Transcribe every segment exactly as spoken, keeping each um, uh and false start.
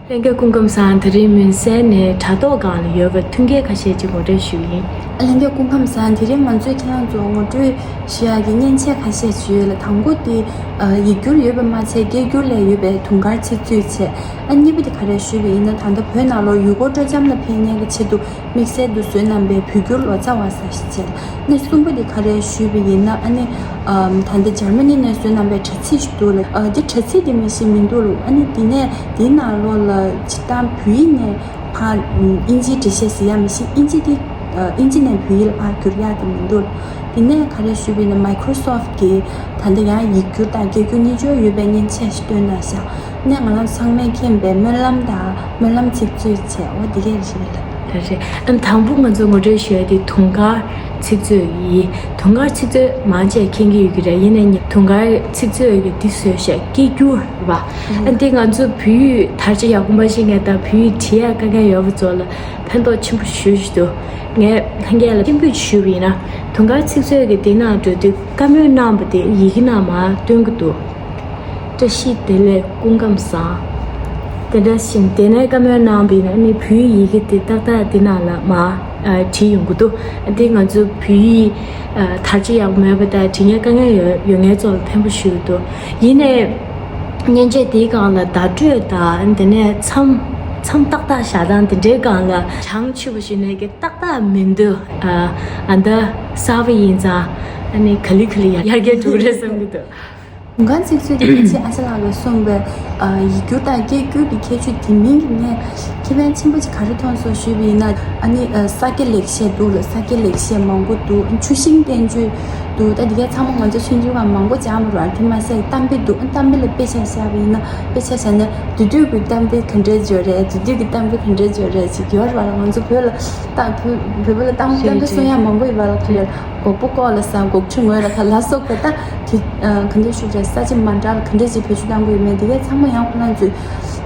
ལྷན་རྒྱས་སྐུ་ཁམས་བཟང་། དེ་རིང་མུན་སེལ་ནས་དྲ་ཐོག་སྒང་ལ་ཡོད་པའི་མཐུན་རྐྱེན་ཁ་ཤས་ཅིག་ངོ་སྤྲོད་ཞུ་གི་ཡིན། ལྷན་རྒྱས་སྐུ་ཁམས་བཟང་། དེ་རིང་ང་ཚོས་ཁྱེད་རང་ཚོ་ངོ་སྤྲོད་ཞུ་ཡག་གི་མཉེན་ཆས་ཁ་ཤས་ཞུ་ཡོད་ལ། དང་པོ་དེ་ཡིག་སྒྱུར་ཡོད་པ་མ་ཚད་སྐད་སྒྱུར་ལ་ཡོད་པའི་དུང་དཀར་ཚིག་མཛོད་བྱས། ཨ་གཉིས་པ་དེ་ག་རེ་ཞུས་པ་ཡིན་ན། ད་ལྟ་བོད་ནང་ལོགས་ཡུལ་སྐོར་སྤྲོ་འཆམ་ལ་ཕེབས་མཁན་གྱི་ཆེད་དུ་དམིགས་བསལ་དུ་བཟོས་གནང་པའི་བོད་སྒྱུར་ལོ་ཙཱ་བ་ཟེར་ཞིག་བྱས། ཨ་ནི་གསུམ་པ་དེ་ག་རེ་ཞུས་པ་ཡིན་ན། ཨ་ནི་ཨམ་ད་ལྟ་འཇར་མ་ནི་ནས་བཟོས་གནང་པའི་དྲ་ཚིགས་ཤིག་འདུག་ལ། ཨ་དེ་དྲ་ཚིགས་དེ་མི་ཤེས་མི་འདུག་ལ། ཨ་ནི་དེ་ནས་དེའི་ནང་ལོགས་ལ་སྤྱིར་བཏང་བོད་ཡིག་ནས་ཕར་ཨིན་ཇིའི་འགྲེལ་བཤད་ཟེར་ཡག་མི་ཤེས། ཨིན་ཇི་དེ་ཨ་ཨིན་ཇི་ནས་བོད་ཡིག་ལ་ཕར་བསྒྱུར་ཡག་དེ་མི་འདུག་ལ། དེ་ནས་ག་རེ་ཞུས་པ་ཡིན་ན། Microsoft གིས་ད་ལྟ་ཡང་ཡིག་སྒྱུར་དང་སྐད་སྒྱུར་གཉིས་ཆར་ཡོད་པའི་མཉེན་ཆས་ཤིག་བཏོན་གནང་ཤག་ནས་ང་རང་ཚང་མས་མཁྱེན་པའི་སྨོན་ལམ་དང་སྨོན་ལམ་ཚིག་མཛོད་བྱས། འོ་དེ་གས་རེད། ལགས་རེད། ཨ་ནི་དང་པོ་ང་ཚོ་ངོ་སྤྲོད་ཞུ་ཡ་དེ་དུང་དཀར་ཚིག་མཛོད་ཡིན། དུང་དཀར་ཚིག་མཛོད་མང་ཆེ་མཁྱེན་གྱི་ཡོད་ཀྱི་རེད། ཡིན་ནའི་དུང་དཀར་ཚིག་མཛོད་ཀྱི་འདི་བཟོས་ཤག་སྐད་སྒྱུར་རེད་པ། ཨ་འདི་ང་ཚོ་བོད་ཡིག་དར་ཆ་ཡག་པོ་མ་ཤེས་མཁན་དང་བོད་ཡིག་འབྲི་ཡ་དཀའ་མཁན་ཡོད་པ་ཚོ་ལ་ཕན་ཐོགས་ཆེན་པོ་ཞེ་པོ་ཅིག་འདུག་ངས་ལྷན་རྒྱས་ལ་སྐད་འབོད་ཞུས་པ་ཡིན་ན། དུང་དཀར་ཚིག་མཛོད་ཀྱི་འདི་ནང་འགྲོ་དུས་བཀའ་མོལ་གནང་བ་དེ་ཡི་གེ་ནང་མར་སྟོན་གྱི་འདུག་བཀྲ་ཤིས་བདེ་ལེགས། སྐུ་ཁམས་བཟང་། དེ་འདྲ་བཞིན་དེ་ནས་བཀའ་མོལ་གནང་བ་ཡིན་ན། ཨ་ནི་བོད་ཡིག་ཡི་གེ་དེ་ཏག་ཏག་འདི་ནང་ལ་མར་ཨ་བྲིས་ཡོང་གི་འདུག་འདི་ང་ཚོ་བོད་ཡིག་ཨ་དར་ཆ་ཡག་པོ་མེད་པ་དང་འབྲི་མཁན་དཀའ་ངལ་ཡོད་ཡོད་མཁན་ཚོ་ལ་ཕན་པོ་ཞེ་པོ་འདུག་ཡིན་ནའི་མཉེན་ཆས་དེའི་སྒང་ལ་བརྡ་སྤྲོད་དང་། དེ་ནས་མཚམས་མཚམས་ཏག་ཏག་བཞག་སྟངས་དེ་འདྲའི་སྒང་ལ་གྲངས་ཆེ་པོ་ཞིག་ནས་གི་ཏག་ཏག་མི་འདུག་ཨ་ཨ་འདི་གསར་པ་ཡིན་ཙང་། ཨ་ནི་ག་ལེ་ག་ལེ་ཡར་ཡར་རྒྱས་འགྲོ་གི་རེད་བསམ་གྱི་འདུག་དུང་དཀར་ཚིག་མཛོད་དེ་ཕལ་ཆེར་ཨ་ཅག་ལགས་ཀྱིས་གསུངས་པའི་ཨ་ཡིག་སྒྱུར་དང་སྐད་སྒྱུར་གྱི་ཁྱད་ཆོས་དེ་མིན་གྱི་ངས་ཁེ་ཕན་ཆེན་པོ་ཅིག་ག་རེ་མཐོང་སོང་ཞུས་པ་ཡིན་ན། ཨ་ནི་ཨ་ས་སྐྱ་ལེགས་བཤད་འདུག་ལ། ས་སྐྱ་ལེགས་བཤད་མང་པོ་འདུག་ཆུ་ཤིང་བསྟན་བཅོས་འདུག་ད་འདི་གའི་ཚང་མ་ང་ཚོ་ཆུང་ཆུང་སྒང་མང་པོ་སྦྱངས་པ་རེད། དེ་མ་ཟད་གཏམ་དཔེ་འདུག་གཏམ་དཔེ་ལ་དཔེ་ཆ་བཞག་པ་ཡིན་ན། དཔེ་ཆ་བཞག་ནས་དེ་དུས་ཀྱི་གཏམ་དཔེ་ག་འདྲས་བརྗོད་རེད། དེ་དུས་ཀྱི་གཏམ་དཔེ་ག་འདྲས་བརྗོད་རེད་ཅིག་ཡོད་རེད་པ་ལ། ང་ཚོ་བོད་ལ་ད་བོད་བོད་པ་ལ་གཏམ་གཏམ་དཔེ་གསུང་ཡག་མང་པོ་ཡོད་པ་ལ། ག་རེ་སྒོག་པོ་ལྐོག་ལ་ཟ་སྒོག་ཁྲི་ངོས་ལ་ཁ་ལ་སོགས་པའི་ད་དེ་ཨ་ག་འདྲ་ཞུ་རེད། ས་ཆ་མ་འདྲ་ལ་ག་འདྲ་ཅིག་བེད་སྤྱོད་གཏང་དགོས་ཡོད་མེད་དེ་གས་ཚང་མ་ཡང་ཁོ་རང་ཚོས་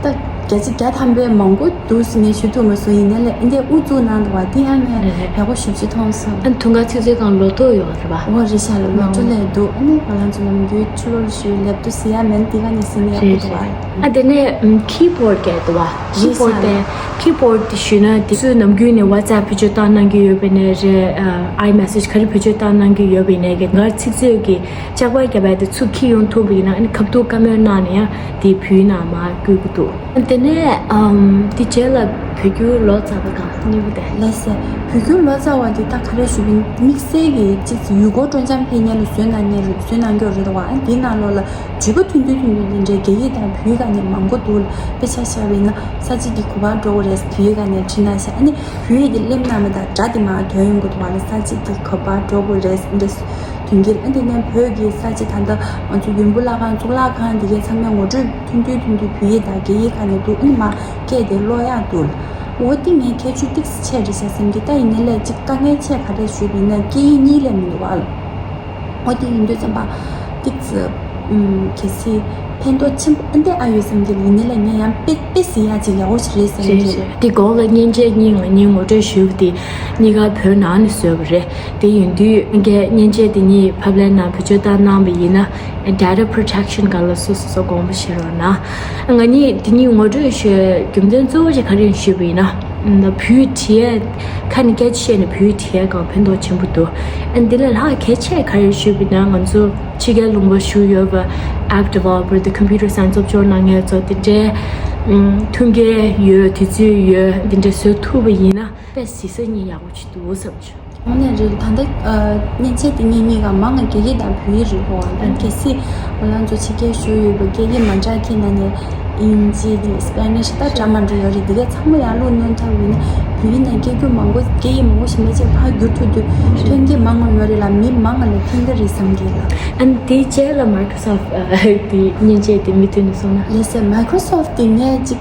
ད་བརྒྱ་ཆ་བརྒྱ་ཐམ་པའི་མང་པོ་འདུག་ཟེར་ངས་ཞུ་ཐུབ་མ་སོང་། ཡིན་ནའི་ལས་འདི་འདྲའི་དབུ་བཙུགས་གནང་འདུག་པ་དེ་ཡང་ངས་ཡག་པོ་ཞེ་པོ་ཅིག་མཐོང་སོང་། ཨ་དུང་དཀར་ཚིག་མཛོད་སྒང་ལོ་ཐོ་ཡོད་རེད་པ། འོ་རེད་ཤག་ལ་ལོ་ཐོ་ལས་འདུག་ཨ་ནི་ང་རང་ཚོ་ནམ་རྒྱུན་ཕྱི་ལོགས་ལ་ཞུ་ལེབ་ཏོ་ཟེར་ཡ་མེད་ན་དེ་ག་ནས་ཟིན་ཡག་པོ་འདུག་པ། ཨ་དེ་ནས་ཁི་བོར་གས་འདུག་པ། ཁི་བོར་དེ་ཁི་བོར་དེ་ཞུས་ན། དེ་ཚོས་ནམ་རྒྱུན་ནས་ཝ་ཙེབ་བེད་སྤྱོད་བཏང་གནང་གི་ཡོད་པ་ཡིན་ནའི་རེད། ཨ་ཨའི་མེ་སེཇ་ག་རེ་བེད་སྤྱོད་བཏང་གནང་གི་ཡོད་པ་ཡིན་ནའི་གི་དུང་དཀར་ཚིག་མཛོད་ཀྱི་ལྕགས་པར་བརྒྱབ་པ་དེ་ཚུར་འཁྱེར་ཡོང་ཐུབ་པ་ཡིན་ན། ཨ་ནི་ཁ་ཐུག་བཀའ་མོལ་གནང་ནས་ཡང་དེ་བོད་ཡིག་ནང་མར་བཀོད་ཀྱི་འདུག་དེ་ནས་ཨམ་དེ་རྗེས་ལ་བོད་སྒྱུར་ལོ་ཙཱ་བ་སྒང་གཉིས་པ་དེ། ལགས་སེ། བོད་སྒྱུར་ལོ་ཙཱ་བ་དེ་ད་ག་རེ་ཞུ་བ་ཡིན། དམིགས་བསལ་གྱི་གཅིག་ཡུལ་སྐོར་སྤྲོ་འཆམ་ཕེབས་མཁན་ལ་བཟོས་གནང་མཁན་རེད། བཟོས་གནང་གི་ཡོད་རེད་པ། ཨ་དེའི་ནང་ལོགས་ལ་བརྗོད་པ་ཐུང་ཐུང་ཐུང་ཐུང་དེ་འདྲའི་རྒྱ་ཡིག་དང་བོད་ཡིག་སྒང་ནས་མང་པོ་འདུག་ལ། དཔེ་ཆ་བཞག་པ་ཡིན་ན། ས་བྱི་འདི་ག་པར་འགྲོ་དགོས་རེད། བོད་ཡིག་སྒང་ནས་བྲིས་གནང་ཤག་ཨ་ནི་བོད་ཡིག་དེ་གླེམ་གནང་བ་དང་སྒྲ་དེ་མར་ཐོན་ཡོང་གི་འདུག་པ་ལ། ས་བྱི་འདི་ག་པར་འགྲོ་དགོས་རེད་འདི་འདྲ་ཐོན་གྱི་རེད། ཨ་དེ་ནས་བོད་ཀྱི་ས་བྱི་ད་ལྟ་ང་ཚོ་ཡོན་པོ་བརླག་ཁང་གཙུག་ལག་ཁང་དེ་གའི་ཚང་མས་ངོ་སྤྲོད་ཐུང་ཐུང་ཐུང་ཐུང་བོད་ཡིག་དང་རྒྱ་ཡིག་སྒང་ནས་འདུག་ཨ་ནི་མར་སྐད་དེ་ཀློག་ཡག་འདུག་འོ་དེ་ངས་ཁྱད་ཆོས་ཏོག་ཙམ་ཆེ་རེད་ཤག་བསམ་གྱི། ད་ཡིན་ནའི་ལས་ཅིག་དཀའ་ངལ་ཆེ་ག་རེ་ཞུས་པ་ཡིན་ན། སྐད་ཡིག་གཉིས་ལས་མི་འདུག་པ་ལ། འོ་དེ་ཡིན་དུས་ཙམ་པ་ཏིག་ཙི་ཨུམ་གལ་སྲིད་ཕན་ཐོགས་ཆེན་པོ་ཨ་འདི་ཨ་ཡོད་བསམ་གྱི། ཡིན་ནའི་ལས་ངས་ཡང་དཔེ་དཔེ་ཟེར་ཡག་ཅིག་ཡག་པོ་ཞིག་རེད་བསམ་གྱི། རེད་རེད། དེ་གོང་ལ་མཉེན་ཆས་གཉིས་ང་གཉིས་ངོ་སྤྲོད་ཞུས་པ་དེ་གཉིས་ཀ་བོད་ནང་ནས་བཟོས་པ་རེད། དེ་ཡིན་དུས་ངས་མཉེན་ཆས་དེ་གཉིས་ཕབ་ལེན་ནང་བེད་སྤྱོད་བཏང་གནང་བ་ཡིན་ན། Data Protection སྒང་ལ་སོ་སོ་སོ་དགོངས་པ་བཞེས་རོགས་གནང་། ང་གཉིས་དེ་གཉིས་ངོ་སྤྲོད་ཞུ་རྒྱུ་མཚན་གཙོ་བོ་ཞིག་ག་རེ་ཡིན་ཞུས་པ་ཡིན་ན། ད་བོད་ཡིག་བྲིས་ཡས་ཁ་ནས་སྐད་ཆ་བཤད་ནས་བོད་ཡིག་བྲིས་ཡས་སྒང་ཕན་ཐོགས་ཆེན་པོ་འདུག་ཨ་འདི་ལས་ལྷག་གལ་ཆེ་ག་རེ་ཞུས་པ་ཡིན་ན། ང་ཚོ་ཕྱི་རྒྱལ་ལུང་པ་བཞུགས་ཡོད་པ་app developer དང་computer science སློབ་སྦྱོང་གནང་མཁན་ཚོ་དེ་འདྲའི་ཨམ་མཐུན་རྐྱེན་ཡོད། དུས་ཚོད་ཡོད། འདི་འདྲ་བཟོ་ཐུབ་པ་ཡིན་ན་དཔེ་གཟིགས་ས་གཉིས་ཡག་པོ་ཅིག་འདུག་བསམ་བྱུང་། དངོས་གནས་རེད། ད་ལྟ་ཨ་མཉེན་ཆས་དེ་གཉིས་གཉིས་ཀ་མང་ང་རྒྱ་ཡིག་དང་བོད་ཡིག་རེད་གོ། ཨ་གལ་སྲིད་ང་རང་ཚོ་ཕྱི་རྒྱལ་བཞུགས་ཡོད་པ་སྐད་ཡིག་མ་འདྲ་ཁྱེད་ན་ནས་ཨིན་ཇི་དང་སི་པེ་ནིཤ་ད་འདྲ་མ་འདྲ་ཡོད་རེད། དེ་གས་ཚང་མ་ཡར་བླུགས་གནོན་ཐབས་ཡིན་ན་བོད་ཡིག་ནང་སྐད་སྒྱུར་མང་པོ་སྐད་ཡིག་མང་པོ་ཞིག་མེད་ཅེས་ཕར་བསྒྱུར་ཐུབ་དུས་ཐོན་སྐྱེད་མང་ང་ཡོད་རེད་ལ། མི་མང་ང་ལ་ཕན་གི་རེད་བསམ་གི་ལ། ཨ་ནི་དེའི་རྗེས་ལ་Microsoft དེ་མཉེན་ཆས་དེ་མུ་མཐུད་ནས་སོང་ན། ལགས་སེ། Microsoft དེ་ངས་ཅིག་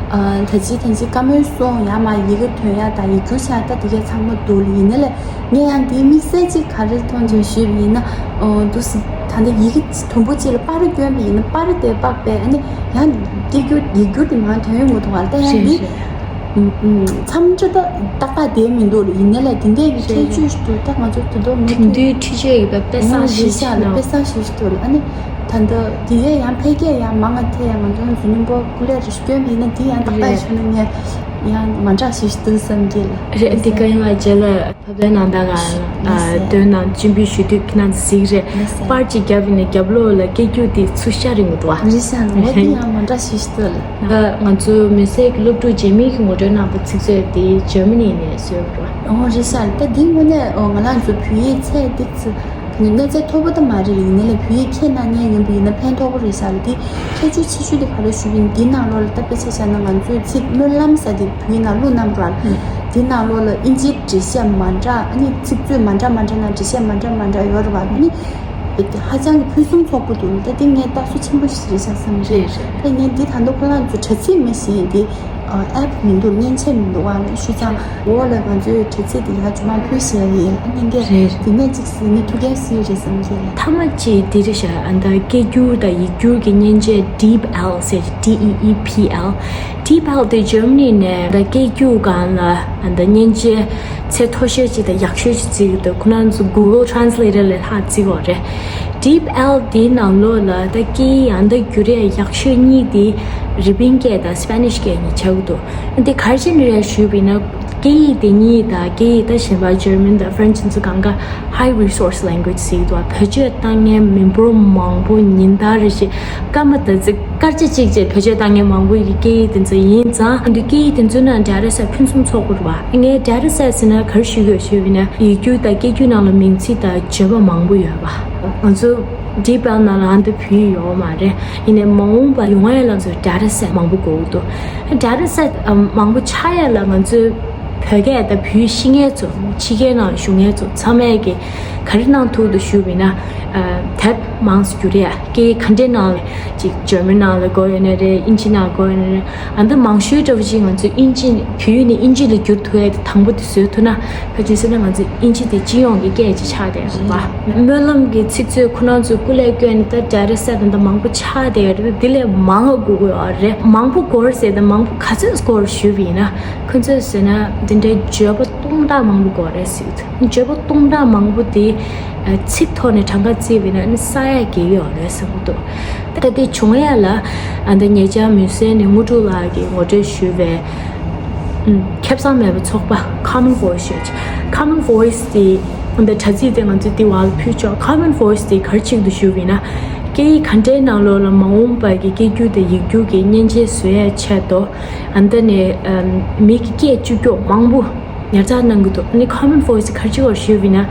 ཨ་ད་ཅི་ད་ཅི་བཀའ་མོལ་སོང་ཡ་མ་ཡི་གེ་ཐོན་ཡ་དང་ཡིག་སྒྱུར་བྱ་ད་དེ་གས་ཚང་མ་འདུག་ལ། ཡིན་ནའི་ལས་ངས་ཡང་དེའི་དམིགས་བསལ་ཅིག་ག་རེ་མཐོང་བྱུང་ཞུས་པ་ཡིན་ན། ཨོ་འདུག་སེ་ད་ལྟ་ཡི་གེ་དུམ་བུ་གཅིག་ལ་པར་བསྐྱོན་པ་ཡིན་ན་པར་དེ་པགས་པས་ཨ་ནི་ཡང་སྐད་སྒྱུར་ཡིག་སྒྱུར་དེ་མར་ཐོན་ཡོང་གི་འདུག་བ། ད་ཡང་རེད་འདི་རེད། མཚམས་འདྲི་ད་ཏག་ཏག་བསྡད་མི་འདུག་ཡིན་ནའི་ལ་དེ་འདྲའི་གི་ཁྱད་ཆོས་ཞིག་འདུག་ད་ང་ཚོ་དེ་དོ་མི་དེང་དུས་ཁྲིད་ཆས་ཡོད་པ་དཔེ་བཟང་ཞིག་ཞིག་ནོ། དཔེ་བཟང་ཞིག་ཞིག་འདུག་ཨ་ནི་ད་ལྟ་དེ་ཡས་ཡང་འཕེལ་རྒྱས་ཡང་མང་ང་ཐེ་ཡང་ང་ཚོ་འཛུལ་ཉིན་པོ་སྐུ་ལས་རེ་ཞིག་སྐྱོན་པ་ཡིན་ན་དེ་ཡང་ཏག་ཏག་ཞུ་ན་ངས་ཡང་མ་འདྲ་ཞིག་འདུག་བསམ་གྱི་ལ། རེད། འདི་ག་ཡིན་ལ་རྗེས་ལ་ཕབ་ལེན་གནང་ད་ག་ཨ་འདོན་གནང་སྤྱན་འབུལ་ཞུ་དུས་ཁྱེད་རང་གཟིགས་རེད། པར་གཅིག་བརྒྱབ་ཡིན་ན་རྒྱབ་ལོགས་ལ་སྐད་སྒྱུར་དེ་ཚུར་ཤ་རིང་གི་འདུག་ཨ། རེད་ཤག་ངོ་དེ་ཡང་མ་འདྲ་ཞིག་ཞིག་འདུག་ལ། ང་ཚོའི་མི་སེར་གྱི་སློབ་ཕྲུག་རྗེས་མའི་གི་ངོ་སྤྲོད་གནང་པ་ཚིག་མཛོད་དེ་ཇར་མ་ནི་ནས་བཟོས་པ་རེད། ཨོ་རེད་ཤག་ད་འདི་དངོས་གནས་ཨོ་ང་རང་ཚོ་བོད་ཡིག་ཚད་འདི་ཚོ་གནས་ཚད་མཐོ་པོ་ད་མ་རེད། ཡིན་ནའི་ལ་བོད་ཡིག་ཁྱེད་རྣམས་ཉན་ཡོང་པ་ཡིན་ན་ཕན་ཐོགས་པོ་རེད་ཤག་འདི་ཁྱད་ཆོས་ཆེ་ཤོས་དེ་ག་རེ་ཞུ་གི་ཡིན་འདི་ནང་ལོགས་ལ་ད་དཔེ་ཆ་བཞག་ན་ང་ཚོའི་ཚིག་སྨོན་ལམ་ཟེར་དེ་བོད་ཡིག་ནང་བླུགས་གནང་པ་རེད། འདི་ནང་ལོགས་ལ་ཨིན་ཇིའི་འགྲེལ་བཤད་མ་འདྲ་ཨ་ནི་ཚིག་མཛོད་མ་འདྲ་མ་འདྲ་ནང་འགྲེལ་བཤད་མ་འདྲ་མ་འདྲ་ཡོད་རེད་བ། ཨ་ནི་ཧ་ཅང་གི་ཕུན་སུམ་ཚོགས་པོ་འདུག་ད་དེ་ངས་ལྟ་སྲོལ་ཆེན་པོ་ཞིག་རེད་ཤག་བསམ་གྱི་རེད། ད་ངས་འདི་ད་དུང་ཁོ་རང་ཚོ་དྲ་ཚིགས་མི་ཤེས་འདི་ཨེབ་མི་འདུག་མཉེན་ཆས་མི་འདུག་བ་ཞུ་ཙང་འོག་ལ་ང་ཚོའི་དྲ་ཚིགས་འདི་ཡར་ཇུ་མ་ཕུལ་ཞེས་ཡིན། ཨ་ནི་འདི་རེད། འདི་ནས་ཅིག་ཟིན་ནི་ཐུགས་འགན་སུའི་རེད་བསམ་གྱི་རེད། མཐའ་མ་ཅིག་འདི་རེད་ཤག་ཨ་ད་སྐད་སྒྱུར་དང་ཡིག་སྒྱུར་གྱི་མཉེན་ཆས་DeepL ཟེར་D E E P L DeepL དེ་ཇར་མ་ནི་ནས་ད་སྐད་སྒྱུར་སྒང་ལ་ད་མཉེན་ཆས་ཚད་མཐོ་ཤོས་ཅིག་དང་ཡག་ཤོས་ཅིག་བརྩི་གི་འདུག་ཁོ་རང་ཚོ་Google Translator ལས་ལྷག་བརྩི་གི་རེད། DeepL དེའི་ནང་ལོགས་ལ་ད་སྐད་ཡིག་ཨ་ད་བསྒྱུར་ཡས་ཡག་ཤོས་གཉིས་དེ་རི་པིན་སྐད་དང་Spanish སྐད་གཉིས་ཆགས་ཀྱི་འདུག་འདི་ག་རེ་བྱས་ནས་རེད་ཞུས་པ་ཡིན་ན། སྐད་ཡིག་དེ་གཉིས་དང་སྐད་ཡིག་ད་གཞན་པ་German དང་French ཚོ་གང་ག་high resource language ཟེར་གྱི་འདུག་བ། བེད་སྤྱོད་བཏང་མཁན་མི་འབོར་མང་པོ་ཉིན་ལྟར་རེ་བཞིན་སྐར་མ་ད་ཚིག་སྐར་ཆ་གཅིག་བཅས་བེད་སྤྱོད་བཏང་མཁན་མང་པོ་ཡི་སྐད་ཡིག་དེ་ཚོ་ཡིན་ཙང་། འདི་སྐད་ཡིག་དེ་ཚོའི་ནང་data set ཕུན་སུམ་ཚོགས་པོ་རེད་བ། ངས་data set ཟེར་ན་ག་རེ་ཞུ་དགོས་ཞུས་པ་ཡིན་ན་ཡིག་སྒྱུར་དང་སྐད་སྒྱུར་ནང་ལ་མིང་ཚིག་དང་བརྗོད་པ་མང་པོ་ཡོད་བ། ང་ཚོ་DeepL ནང་ལ་ཨ་འདི་བོད་ཡིག་ཡོད་མ་རེད། ཡིན་ནའི་མ་འོངས་པ་ཡོང་ཡ་ལ་ཚོ་data set མང་པོ་དགོས་ཀྱི་འདུག data set མང་པོ་ཆགས་ཡ་ལ་ང་ཚོའི་བོད་སྐད་དང་བོད་ཡིག་ཤེས་མཁན་ཚོ་ཕྱི་རྒྱལ་ནང་བཞུགས་མཁན་ཚོ་ཚང་མས་ཀྱི་ག་རེ་གནང་ཐུབ་འདུག་ཞུས་པ་ཡིན་ན། དེབ་མང་ཙམ་བསྒྱུར་ཡ་སྐད་ག་འདྲའི་ནང་ལ་ཅིག་German ནང་ལ་དགོས་ཡོད་ན་རེད། ཨིན་ཇི་ནང་དགོས་ཡོད་ན་རེད། ཨ་འདི་མང་ཤོས་འདྲ་བོ་ཅིག་ང་ཚོས་ཨིན་ཇི་བོད་ཡིག་ནས་ཨིན་ཇི་ལ་བསྒྱུར་ཐུབ་ཡ་དེ་དང་པོ་དེ་བཟོས་ཐུབ་ན། ག་ཅི་ཟེར་ན་ང་ཚོ་ཨིན་ཇི་དེ་སྤྱི་ཡོངས་ཀྱི་སྐད་ཅིག་ཆགས་བསྡད་ཡོད་རེད་པ། སྨོན་ལམ་གྱི་ཚིག་མཛོད་ཁོ་རང་ཚོའི་སྐུ་ལས་བསྐྱོན་ནས་ད་data set འདི་མང་པོ་ཆགས་བསྡད་ཡོད་རེད། དེ་ལས་མང་བ་དགོས་ཀྱི་ཡོད་རེད། མང་པོ་དགོས་རེད་ཟེར་ད་མང་པོ་ག་ཚོད་དགོས་རེད་ཞུས་པ་ཡིན་ན། ཁོ་ཚོས་ཟེར་ན་འདི་འདྲའི་བརྗོད་པ་སྟོང་ཕྲག་མང་པོ་དགོས་རེད་ཟེར། བརྗོད་པ་སྟོང་ཕྲག་མང་པོ་དེ་ཚིག་ཐོག་ནས་གྲངས་ཀ་བརྩིས་པ་ཡིན་ན་ས་ཡ་བརྒལ་གྱི་ཡོད་རེད་བསམ་གྱི་འདུག་ད་དེ་བྱུང་ཡ་ལ་ཨ་ད་ཉེ་ཆར་མུན་སེལ་ནས་དངོས་གྲུབ་ལགས་ཀྱིས་ངོ་སྤྲོད་ཞུས་པའི་ཨུམ། ཁེ་བཟང་མེད་པའི་ཚོགས་པ་Common Voice ཞེས། Common Voice དེ་ཨ་ད་དྲ་ཚིགས་དེ་ང་ཚོས་དེ་བར་ལ་ཕུལ་ཆོག Common Voice དེ་ག་རེ་ཆེད་དུ་ཞུས་པ་ཡིན་ན། སྐད་ཡིག་ག་འདྲའི་ནང་ལོགས་ལ་མ་འོངས་པ་གི་སྐད་སྒྱུར་དང་ཡིག་སྒྱུར་གྱི་མཉེན་ཆས་བཟོ་ཡ་ཆེད་དུ་ཨ་ད་ནས་ཨམ། མི་གི་སྐད་བཅུག་སྐྱོག་མང་པོ་ཉར་ཚགས་གནང་གི་འདུག་ཨ་ནི་Common Voice ག་རེ་བྱེད་དགོས་ཞུས་པ་ཡིན་ན།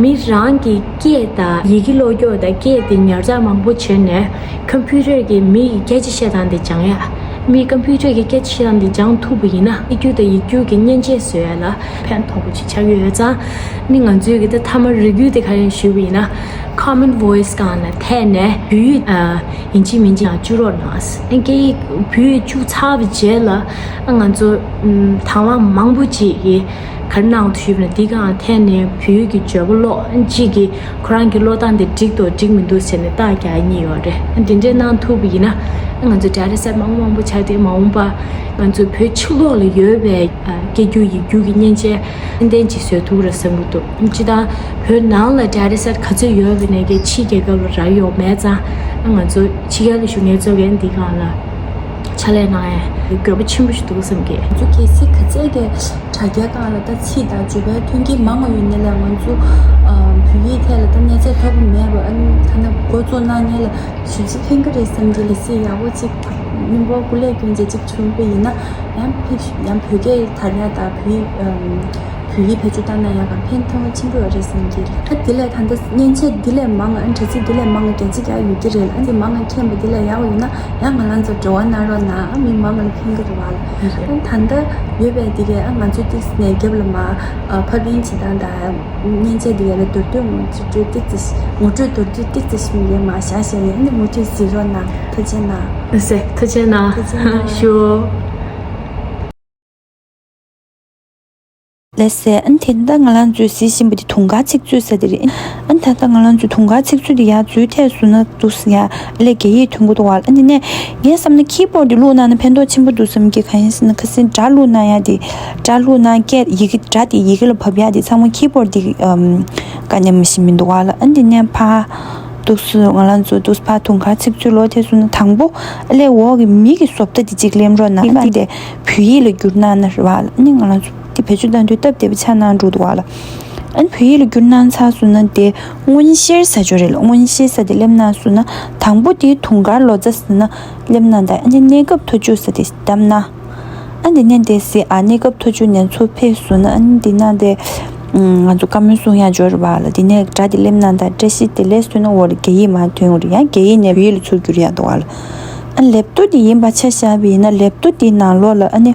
མི་རང་གི་སྐད་དང་ཡི་གེ་ཀློག་སྐྱོག་དང་སྐད་དེ་ཉར་ཚགས་མང་པོ་བྱས་ནས་ཀམ་པུ་ཊར་གྱིས་མི་ཡི་སྐད་ཆ་བཤད་སྟངས་དེ་སྦྱང་ཡ། མིས་ཀམ་པུ་ཊར་གྱི་སྐད་ཆ་བཤད་སྟངས་དེ་སྦྱང་ཐུབ་པ་ཡིན་ན་སྐད་སྒྱུར་དང་ཡིག་སྒྱུར་གྱི་མཉེན་ཆས་བཟོ་ཡ་ལ་ཕན་ཐོགས་པོ་ཅིག་ཆགས་ཀྱི་ཡོད་ཙང་། ཨ་ནི་ང་ཚོས་གི་ད་མཐའ་མ་རེ་སྐུལ་དེ་ག་རེ་ཡིན་ཞུས་པ་ཡིན་ན། Common Voice སྒང་ལ་ཐད་ནས་བོད་ཡིག་ཨ། ཡིན་གཅིག་མིན་གཅིག་ཡང་བཅུག་རོགས་གནང་། ཨ་སྐད་ཡིག་བོད་ཡིག་བཅུག་ཚར་བའི་རྗེས་ལ་ཨ་ང་ཚོ་ཨམ། དང་བླངས་མང་པོ་ཅིག་གིས་ག་རེ་གནང་འདུག་ཞུས་པ་ན། འདི་གའང་ཐད་ནས་བོད་ཡིག་གི་བརྗོད་པ་ཀློག་གཅིག་གིས་ཁོ་རང་གི་ཀློག་སྟངས་དེ་འགྲིག་འདུག་འགྲིག་མི་འདུག་ཟེར་ནས་རྟགས་རྒྱག་མཁན་ཡོད་རེད། ཨ་འདི་འདྲས་གནང་ཐུབ་པ་ཡིན་ན་ཨ་ང་ཚོ་data set མང་པོ་མང་པོ་ཆགས་ཏེ་མ་འོངས་པ་ང་ཚོ་བོད་ཕྱི་ལོགས་ལ་ཡོད་པའི་ཨ། སྐད་སྒྱུར་ཡིག་སྒྱུར་གྱི་མཉེན་ཆས་ཏན་ཏན་ཅིག་བཟོ་ཐུབ་རེད་བསམ་གྱི་འདུག་སྤྱིར་བཏང་བོད་ནང་ལ་data set ག་ཚོད་ཡོད་པ་ནས་ཀྱི་ཕྱིའི་རྒྱལ་ཁབ་ལ་རག་ཡོད་མེད་ཙང་ང་ཚོ་ཕྱི་རྒྱལ་ལ་བཞུགས་མཁན་ཚོ་གིས་འདི་སྒང་ལ་ཕྱག་ལས་གནང་ཡ་དགོས་པ་ཆེན་པོ་ཞིག་འདུག་བསམ་གྱི། ང་ཚོ་གལ་སྲིད་ག་ཚད་ཀྱི་དྲ་རྒྱའི་སྒང་ལ་ད་ཚིག་དང་བརྗོད་པའི་མཐུན་རྐྱེན་མང་བ་ཡོད་ནའི་ལས་ང་ཚོ་བོད་ཡིག་ཐད་ལ་ད་གནས་ཚད་མཐོ་པོ་མེད་པ། ཨ་ནི་ཐ་ན་འགོ་བཙུགས་གནང་མཁན་ལ་ཞེ་པོ་ཅིག་ཕན་གྱི་རེད་བསམ་གྱི། ལ་སྲིད་ཡག་པོ་ཅིག་མི་འབོར་སྐུ་ལས་བསྐྱོན་བྱས་ཅིག་བྱུང་པ་ཡིན་ན་ཡང་ཕན་ཡང་བོད་སྐད་དར་ཡ་དང་བོད་ཡིག་ཨམ། བོད་ཡིག་བེད་སྤྱོད་བཏང་ན་ཡང་གང་ཕན་ཐོགས་ཆེན་པོ་ཡོད་རེད་བསམ་གྱི་རེད། ཨ་དེ་ལས་ད་ལྟ་མཉེན་ཆས་དེ་ལས་མང་ང་དྲ་ཚིགས་དེ་ལས་མང་ང་རྒྱ་ཆེ་རྒྱག་ཡོད་ཀྱི་རེད། ཨ་དེ་མང་ང་མཁྱེན་པ་དེ་ལས་ཡག་པོ་ཡོད་ན་ཡང་ང་རང་ཚོ་འབྲེལ་བ་གནང་རོགས་གནང་། ཨ་མི་མང་ང་ལ་ཕན་གྱི་རེད་བ་ལ། ཨ་ད་ལྟ་ཡོད་པའི་དེ་གས་ཨ་ང་ཚོས་ཏིག་ནས་རྒྱབ་ལ་མ་ཨ་ཕབ་ལེན་བྱེད་སྟངས་དང་མཉེན་ཆས་དེ་གས་ལ་མདོར་བསྡུས་ངོ་སྤྲོད་ཏིག་ཙི་ངོ་སྤྲོད་མདོར་བསྡུས་ཏིག་ཙི་ཞིག་ངས་མ་བཞག་བཞག་ཡིན། ཨ་ནི་མུ་མཐུད་གཟིགས་རོགས་གནང་། ཐུགས་རྗེ་གནང་། ཨ་ཟེ་ཐུགས་རྗེ་གནང་། ཐུགས་རྗེ་གནང་། ཞུ། ལགས་སེ། ཨ་ནི་དེ་ད་ང་རང་ཚོས་གཟིགས་བཞིན་པ་དེ་དུང་དཀར་ཚིག་མཛོད་ཟེར་དེ་རེད། ཨ་ ད་ལྟ་ང་རང་ཚོའི་དུང་དཀར་ཚིག་མཛོད་དེ་ཡར་འཛུལ་ཐེངས་སུ་ན་འདུག་ཡ་ལས་རྒྱ་ཡིག་ཐོན་གྱི་འདུག་བ་ལ། ཨ་ནི་ནས་ངས་བསམ་ན་ཁི་བོར་དེ་བླུགས་གནང་ན་ཕན་ཐོགས་ཆེན་པོ་འདུག་བསམ་གྱི། གང་ཡིན་ཟེར་ན་ཁ་སང་སྒྲ་བླུགས་གནང་ཡ་དེ། སྒྲ་བླུགས་གནང་སྐད་ཡི་གེ་སྒྲ་དེ་ཡི་གེ་ལ་བབས་ཡ་དེ་ཚང་མ་ཁི་བོར་དེ་ཨམ་ག་ནས་མི་ཤེས་མི་འདུག་བ་ལ། ཨ་ནི་ནས་ཕ་འདུག་སུ་ང་རང་ཚོ་འདུག་ཕ་དུང་དཀར་ཚིག་མཛོད་ལོ་ཐེངས་སུ་ན་དང་པོ་ཨ་ལས་འོག་གི་མི་གི་བཟོ་ལྟ་དེ་གཅིག་ལེན་རོགས་གནང་། ཨ་ནི་དེ་བོད་ཡིག་ལ་བསྒྱུར་གནང་ན་རེད་བ་ལ། ཨ་ནི་ང་རང་ཚོ་དེ་བེད་སྤྱོད་གཏང་དུས་སྟབས་བདེ་པོ་ཆགས་གནང་འགྲོ་འདུག་བ་ལ། ཨ་ནི་བོད་ཡིག་ལ་བསྒྱུར་གནང་ཚར་སོང་ན་དེ་མངོན་ཤེས་ཟེར་ཅིག་རེད་ལ། མངོན་ཤེས་ཟེར་དེ་སླེབས་གནང་སོང་ན་དང་པོ་དེ་དུང་དཀར་ལོ་ཙཱ་ཟེར་ན་སླེབས་གནང་། ད་ཨ་ནི་གནས་སྐབས་མཐོ་རྒྱུགས་ཟེར་དེ་བདམས་གནང་། ཨ་ནི་དེ་ནས་དེ་ཟེར་ཨ་གནས་སྐབས་མཐོ་རྒྱུགས་ནས་ཚུར་ཕེབས་སོང་ན་ཨ་ནི་དེ་ན་དེ་ང་ཚོ་བཀའ་མོལ་གསུང་ཡག་ཅིག་ཡོད་རེད་བ་ལ། དེ་ནས་སྒྲ་དེ་སླེབས་གནང་། ད་བཀྲ་ཤིས་བདེ་ལེགས་ཟེར་ན་འོ་རྒྱ་ཡིག་མར་ཐོན་ཡོང་རེད། ཡང་རྒྱ་ཡིག་ནས་བོད་ཡིག་ལ་ཚུར་བསྒྱུར་ཡག་འདུག་བ་ལ། ཨ་ལེབ་ཊོབ་དེ་ཡིན་པ་ཆ་བཞག་པ་ཡིན་ན་ལེབ་ཊོབ་དེའི་ནང་ལོགས་ལ་ཨ་ནི་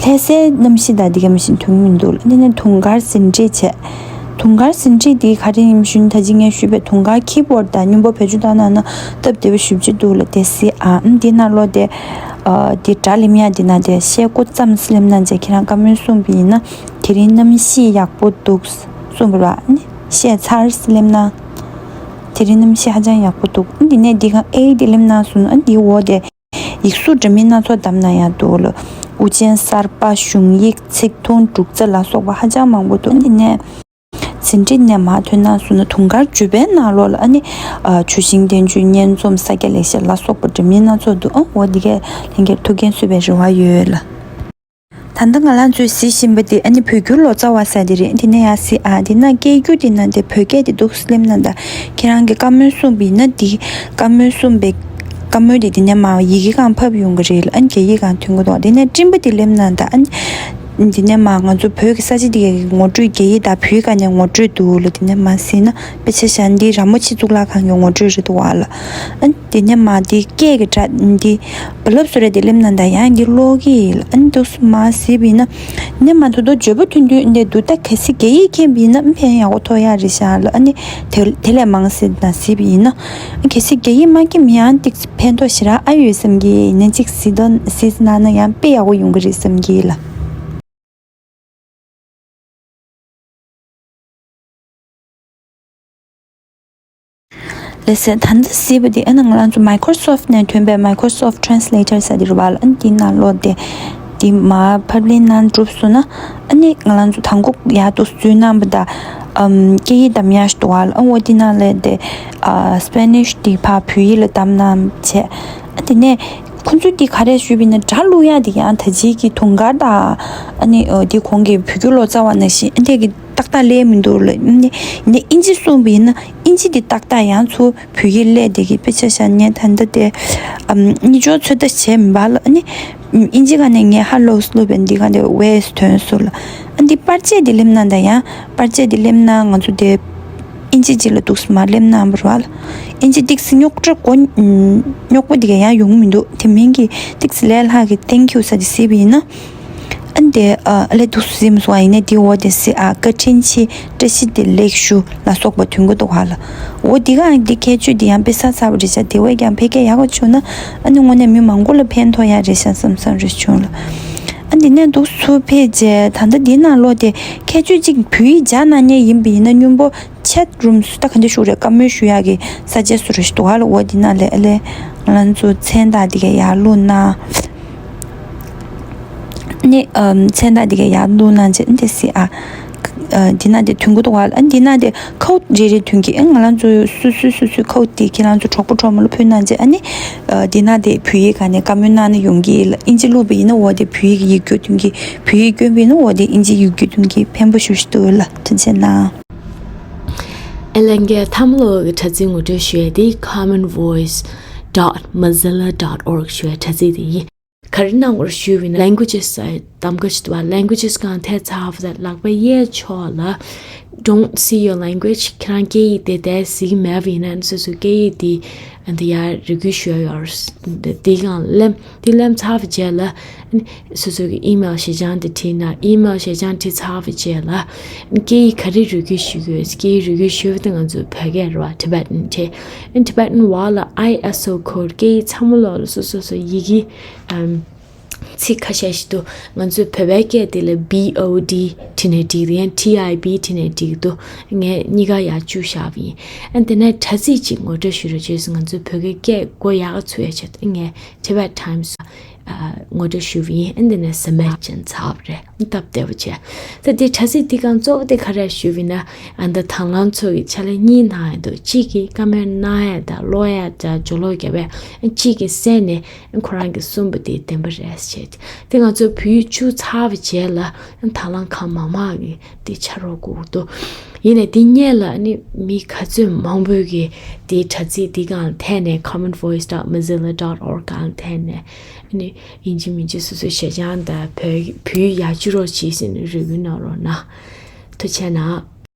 ལྷ་སའི་གནམ་གཤིས་དང་དེ་ག་མི་ཤེས་མཐུན་མི་འདུག་ལ། ཨ་ནི་ནི་དུང་དཀར་ཟིན་བྲིས་བྱས། དུང་དཀར་ཟིན་བྲིས་དེ་ག་རེ་ཡིན་ཞུ་ན་ད་ཅི་ངས་ཞུས་པའི་དུང་དཀར་ཁི་བོར་ཌི་དང་སྙོམས་པོ་བེད་སྤྱོད་བཏང་གནང་ན་སྟབས་བདེ་པོ་ཞེ་པོ་ཅིག་འདུག་ལ། དེ་ཟེར་ཨ་ཨམ་དེ་ནང་ལོགས་དེ་ཨ་དེ་སྒྲ་ལེན་ཡག་དེ་ནང་དེ་ཤད་ཀོ་ཙམ་སླེབས་གནང་བྱས་ཁྱེད་རང་བཀའ་མོལ་གསུངས་པ་ཡིན་ན་དེ་རིང་གནམ་གཤིས་ཡག་པོ་འདུག་གསུངས་པ་རེད་བ། ཨ་ནི་ཤད་ཚར་སླེབས་གནང་། དེ་རིང་གནམ་གཤིས་ཧ་ཅང་ཡག་པོ་འདུག་ཨ་ནི་དེ་ནས་འདི་ག་ཨེ་དེ་སླེབས་གནང་སོང་ན་ཨ་ནི་དེའི་འོག་དེ་ཡིག་གཟུགས་འདྲ་མིན་སྣ་ཚོགས་བདམས་གནང་ཡག་འདུག་ལ། དབུ་ཅན་གསར་པ། གཞུང་ཡིག་ཚིག་ཐུང་འབྲུ་ཚ་ལ་སོགས་པ་ཧ་ཅང་མང་པོ་འདུག་ཨ་ནི་དེ་ནས་ཟིན་བྲིས་ནས་མར་ཐོན་གནང་སོང་ན་དུང་དཀར་བརྗོད་པའི་ནང་ལོགས་ལ་ཨ་ནི་ཨ་ཆུ་ཤིང་བསྟན་བཅོས། སྙན་རྩོམ། ས་སྐྱ་ལེགས་བཤད་ལ་སོགས་པ་འདྲ་མིན་སྣ་ཚོགས་འདུག་ཨ་འོ་འདི་གས་ལྷན་རྒྱས་ཐུགས་འགན་གསོས་པའི་རེ་བ་ཡོད་ལ། ད་ལྟ་ང་རང་ཚོས་གཟིགས་བཞིན་པ་དེ་ཨ་ནི་བོད་བསྒྱུར་ལོ་ཙཱ་བ་ཟེར་དེ་རེད། དེ་ནས་ཡར་གཟིགས་ཨ་དེ་ན་སྐད་སྒྱུར་དེ་ན་དེ་བོད་སྐད་དེ་འདུག་སེ་སླེབས་གནང་། ད་ཁྱེད་རང་གི་བཀའ་མོལ་གསུངས་པ་ཡིན་ན་དེ་བཀའ་མོལ་གསུངས་པའི་བཀའ་མོལ་དེ་དེ་ནས་མར་ཡི་གེ་སྒང་ཕབ་ཡོང་གི་རེད་ལ། ཨ་ནི་རྒྱ་ཡིག་སྒང་ཐོན་གི་འདུག་དེ་ནས་སྤྲིན་པ་དེ་སླེབས་གནང་། ད་ཨ་ནི་དེ་ནས་མར་ང་ཚོ་བོད་ཀྱི་ས་ཆ་དེ་གའི་ངོ་སྤྲོད་རྒྱ་ཡིག་དང་བོད་ཡིག་སྒང་ནས་ངོ་སྤྲོད་འདུག་ལ། དེ་ནས་མར་གཟིགས་ན་དཔེ་ཆ་བཞག་འདི་ར་མོ་ཆེ་གཙུག་ལག་ཁང་གི་ངོ་སྤྲོད་རེད་འདུག་བ་ལ། ཨ་ནི་དེ་ནས་མར་འདི་སྐད་ཀྱི་སྒྲ་འདི་རྦ་རླབས་བཟོ་རེད་དེ་སླེབས་གནང་། ད་ཡང་འདི་ཀློག་གི་ཡིན་ལ། ཨ་ནི་འདུག་སེ་མར་གཟིགས་པ་ཡིན་ན་ནས་མར་ད་དུང་བརྗོད་པ་ཐོན་དུས་འདི་འདུག་ད་གལ་སྲིད་རྒྱ་ཡིག་མཁྱེན་པ་ཡིན་ན་ཕན་ཡག་པོ་ཐོགས་ཡག་རེད་ཤག་ལ། ཨ་ནི་དེ་དེ་ལས་མང་སེ་ན་གཟིགས་པ་ཡིན་ན་གལ་སྲིད་རྒྱ་ཡིག་མ་མཁྱེན་པ་ཡང་ཏིག་ཙམ་ཕན་ཐོགས་ཞེ་དྲག་ཨ་ཡོད་བསམ་གྱི་ཡིན། ནས་གཅིག་གཟིགས་དོན་གཟིགས་གནང་ན་ཡང་དཔེ་ཡག་པོ་ཡོང་གི་རེད་བསམ་གྱི་ལ། ལགས་སོ། ད་ལྟ་གཟིགས་པ་དེ་ཨ་ནི་ང་རང་ཚོ་Microsoft་ནས་ཐོན་པའི་Microsoft Translator་ཟེར་དེ་རེད་བ་ལ། ཨ་ནི་དེའི་ནང་ལོགས་དེ་དེ་མར་ཕབ་ལེན་གནང་གྲུབ་སོང་ན་ཨ་ནི་ང་རང་ཚོ་དང་པོ་ཡར་འདུག་སེ་འཛུལ་གནང་བ་དང་ཨམ་སྐད་ཡིག་བདམས་ཡག་ཞིག་འདུག་བ་ལ། ཨ་འོ་དེ་ནང་ལས་དེ་ཨ་Spanish་དེ་ཕར་བོད་ཡིག་ལ་བདམས་གནང་བྱས། ཨ་དེ་ནས་ཁོང་ཚོས་དེ་ག་རེ་ཞུས་པ་ཡིན་ན་སྒྲ་བླུག་ཡག་དེ་ཡང་ད་ཅིག་གི་དུང་དཀར་དང་ཨ་ནི་ཨ་དེ་གོང་གི་བོད་བསྒྱུར་ལོ་ཙཱ་བ་ནང་བཞིན་ཨ་འདྲས་ཀྱི་ཏག་ཏག་སླེབས་མི་འདུག་ལ། ནི་ནི་ཨིན་ཇི་གསུངས་པ་ཡིན་ན་ཨིན་ཇི་དེ་ཏག་ཏག་ཡང་ཚུར་བོད་ཡིག་སླེབས་བསྡད་ཀྱི། དཔེ་ཆ་བཞག་ན་ད་ལྟ་དེ་ཨམ་གཉིས་སྦྱོར་ཚོད་ལྟ་བྱས་མེད་པ་ལ། ནི་ཨིན་ཇི་སྒང་ནས་ངས་Hello་ལབ་པ་ཡིན་ན་འདི་སྒང་དེ་Where་ཐོན་སོང་ལ། ཨ་འདི་པར་ཆས་དེ་སླེབས་གནང་། ད་ཡང་པར་ཆས་དེ་སླེབས་གནང་། ང་ཚོ་དེ་ཨིན་ཇི་ཅིག་ལ་འདུག་སེ་མར་སླེབས་གནང་བ་རེད་བ་ལ། ཨིན་ཇི་ཏིག་ཙམ་རྙོག་དྲ་གོ་རྙོག་པོ་དེ་ག་ཡང་ཡོང་མི་འདུག་དེ་མིན་གྱི་ཏིག་ཙམ་ལས་སླ་གི་Thank you་ཟེར་དེ་གཟིགས་པ་ཡིན་ན། ཨ་འདི་ཨ་ལས་འདུག་སེ་མ་སོང་བ་ཡིན་ན་དེ་འོག་དེ་སི་ཨ་བཀའ་དྲིན་ཆེ། བཀྲ་ཤིས་བདེ་ལེགས་ཞུ་ལ་སོགས་པ་ཐོན་གྱི་འདུག་བ་ལ། འོ་འདི་ག་འདི་ཁྱད་ཆོས་འདི་ཡང་དཔེ་ས་ཚ་བ་རེད་ཤག་དེ་བས་ཀྱང་ཕལ་སྐད་ཡག་པོ་བྱུང་ན་ཨ་ནི་དངོས་གནས་མི་མང་པོ་ལ་ཕན་ཐོགས་ཡག་རེད་ཤག་བསམ་བསམ་རེ་བྱུང་ལ། ཨ་འདི་ནས་འདུག་སེ་ཕེབས་རྗེས་ད་ལྟ་འདི་ནང་ལོགས་དེ་ཁྱད་ཆོས་གཅིག་བོད་ཡིག་སྦྱང་གནང་མཁན་ཡིན་པ་ཡིན་ན་སྙོམས་པོ་chat room་སུ་ད་ག་འདྲ་ཞུ་རེད། བཀའ་མོལ་ཞུ་ཡག་གི་ས་ཆ་སུ་རེ་ཞིག་འདུག་བ་ལ། འོ་འདི་ནང་ལས་ཨ་ལས་ང་རང་ཚོ་མཚན་རྟགས་འདི་ག་ཡར་བླུགས་གནང་། ནི་ཨམ་མཚན་རྟགས་འདི་ག་ཡར་བླུགས་གནང་རྗེས་འདི་སི་ཨ་ཨ་འདི་ན་དེ་ཐོན་གྱི་འདུག་བ་ལ། འདི་ན་དེ་code་རེ་རེ་ཐོན་གྱི། ཨ་ང་རང་ཚོ་སུ་སུ་སུ་སུའི་code་དེ་ཁྱེད་རང་ཚོ་གྲོགས་པོ་གྲོགས་མོ་ལ་ཕུལ་གནང་རྗེས་ཨ་ནི་ཨ་འདི་ན་དེ་བོད་ཡིག་ག་ནས་བཀའ་མོལ་གནང་ན་ཡོང་གི་ལ། ཨིན་ཇི་བླུགས་པ་ཡིན་ན་འོ་དེ་བོད་ཡིག་ཡིག་སྒྱུར་ཐོན་གྱི། བོད་ཡིག་བསྐྱོན་པ་ཡིན་ན་འོ་དེ་ཨིན་ཇི་ཡིག་སྒྱུར་ཐོན་གྱི། ཕན་པོ་ཞེ་པོ་ཞིག་འདུག་ལ། ཐུགས་རྗེ་གནང་། ཨེ་ལྷན་རྒྱས་ཐ་མ་ལོ་གི་དྲ་ཚིགས་ངོ་སྤྲོད་ཞུ་ཡས་དེ་commonvoice dot mozilla dot org ཞུ་ཡས་དྲ་ཚིགས་དེ་ཡིན། ག་རེ་གནང་དགོས་ཞུས་པ་ཡིན་ན་languages་གདམ་ག་ཞིག་འདུག་བ། languages་གང་ཐད་ཚར་བ་དང་ལག་པ་གཡས་ཕྱོགས་ལ་Don't see your language། ཁྱེད་རང་སྐད་ཡིག་དེ་དེ་གཟིགས་མེད་པ་ཡིན་ན་སོ་སོའི་སྐད་ཡིག་དེ་འདི་ཡར་རེ་སྐུལ་ཞུ་ཡ་ཡོད་རེད། འདི་སྒང་ལ་སླེབས། འདི་སླེབས་ཚར་བའི་རྗེས་ལ་སོ་སོ་གི་email་ཞེ་ཆེན་དེ་བྲིས་ན། email་ཞེ་ཆེན་བྲིས་ཚར་བའི་རྗེས་ལ་སྐད་ཡིག་ག་རེ་རེ་སྐུལ་ཞུ་དགོས། སྐད་ཡིག་རེ་སྐུལ་ཞུ་བ་དེ་ང་ཚོ་བོད་སྐད་རེད་བ། Tibetan་བྲིས། Tibetan་འོག་ལ་I S O code། སྐད་ཡིག་ཚང་མ་ལོགས་ལ་སོ་སོ་སོ་ཡི་གེ་ཨམ་ ཚིག་ཁ་ཤས་ཤིག་འདུག་ང་ཚོའི་བོད་པའི་སྐད་དེ་ལ་B O D བྲིས་ནས་འགྲིག་གི་འདུག་ཡང་T I B བྲིས་ནས་འགྲིག་གི་འདུག་ངས་གཉིས་ཀ་ཡར་བཅུག་བཞག་པ་ཡིན། ཨ་དེ་ནས་དྲ་ཚིགས་ཅིག་ངོ་སྤྲོད་ཞུ་རོགས་བྱས་སོང་། ང་ཚོའི་བོད་སྐད་སྐད་མགོ་ཡག་ག་ཚུགས་ཡ་ཆེད་དུ་ངས་Tibet Times ཨ་ངོ་སྤྲོད་ཞུས་པ་ཡིན། ཨ་འདི་ནས་ཟ་མ་ཅན་ཚར་བ་རེད། སྟབས་བདེ་བོ་བྱས། ད་འདི་དྲ་ཚིགས་འདི་སྒང་གཙོ་བོ་དེ་ག་རེ་ཞུས་པ་ཡིན་ན། ཨ་ད་དང་བླངས་ཚོ་གི་ཕྱག་ལས་གཉིས་གནང་ཡ་འདུག་གཅིག་གིས་བཀའ་མོལ་གནང་ཡ་དང་ཀློག་ཡ་དང་ཇོ་ལོ་རྒྱབ་པས། གཅིག་གིས་གསན་ནས་ཁོ་རང་གིས་གསུངས་པ་དེ་བདེན་པ་རེད་ཟེར། དེ་ང་ཚོ་བོད་ཡིག་བཅུག་ཚར་བའི་རྗེས་ལ་དང་བླངས་ཁང་མང་མང་གིས་དེ་ཕྱག་རོགས་དགོས་ཀྱི་འདུག་ཡིན་ནའི་དེ་སྔོན་ལ་ནི་མི་ག་ཚོད་མང་པོས་ཀྱིས་དེའི་དྲ་ཚིགས་འདི་སྒང་ཐད་ནས་common voice dot mozilla dot org སྒང་ཐད་ནས་ནི་ཡིན་གཅིག་མིན་གཅིག་སོ་སོའི་ཞེ་ཅང་དང་བོད་བོད་ཡིག་ཡར་བཅུག་རོགས་གྱིས་ཟེར་ནས་རེ་སྐུལ་གནང་རོགས་གནང་། ཐུགས་རྗེ་གནང་།